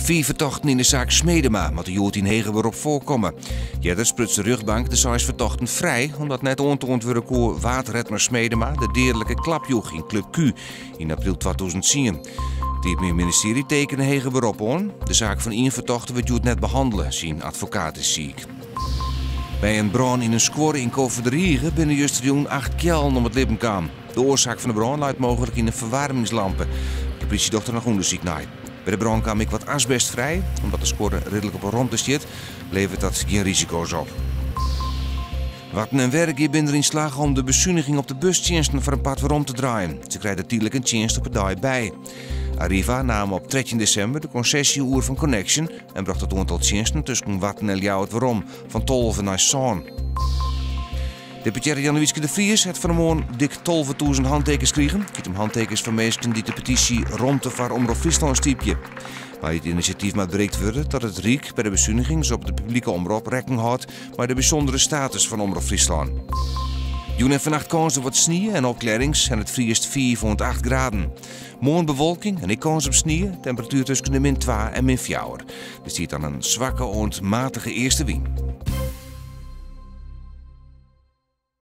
Fiif fertochten yn de saak Smedema moatte hjoed yn heger berop foarkomme. Earder spruts de rjochtbank de seis fertochten frij omdat net oantoand wurde koe wa't Redmer Smedema de deadlike klap joech yn Club Q yn april 2010. It Iepenbier Ministearje tekene heger berop oan. De saak fan ien fertochte wurdt hjoed net behannele, syn advokaat is siik. By in brân yn in skuorre yn Koffederige binne justerjûn acht keallen om it libben kaam. De oarsaak fan de brân leit mooglik yn in ferwaarmingslampe. De plysje docht der noch ûndersyk nei. By de brân kaam ek wat asbest frij. Omdat de skuorre ridlik op 'e romte stiet, leveret dat gjin risiko's op. Warten en Wergea binne deryn slagge om de besuniging op de bustsjinsten foar in part werom te draaien. Se krije der tydlik in tsjinst op 'e dei by. Arriva naam op 13 desimber de konsesje oer fan Connexxion en brocht it oantal tsjinsten tusken Warten en Ljouwert werom fan 12 nei sân. Deputearre Jannewietske de Vries hat fan 'e moarn dik 12.000 hantekens krigen. It giet om hantekens fan minsken dy't de petysje Romte foar Omrop Fryslân stypje. Mei it inisjatyf moat berikt wurde dat it Ryk by de besunigings op de publike omrop rekken hâldt mei de bysûndere status fan Omrop Fryslân. Jûn en fannacht kâns op wat snie en opklearrings en it friest 5 oant 8 graden. Moarn bewolking en ek kâns op snie, temperatuer tusken de min 2 en min 4. Der stiet dan in swakke oant matige eastewyn.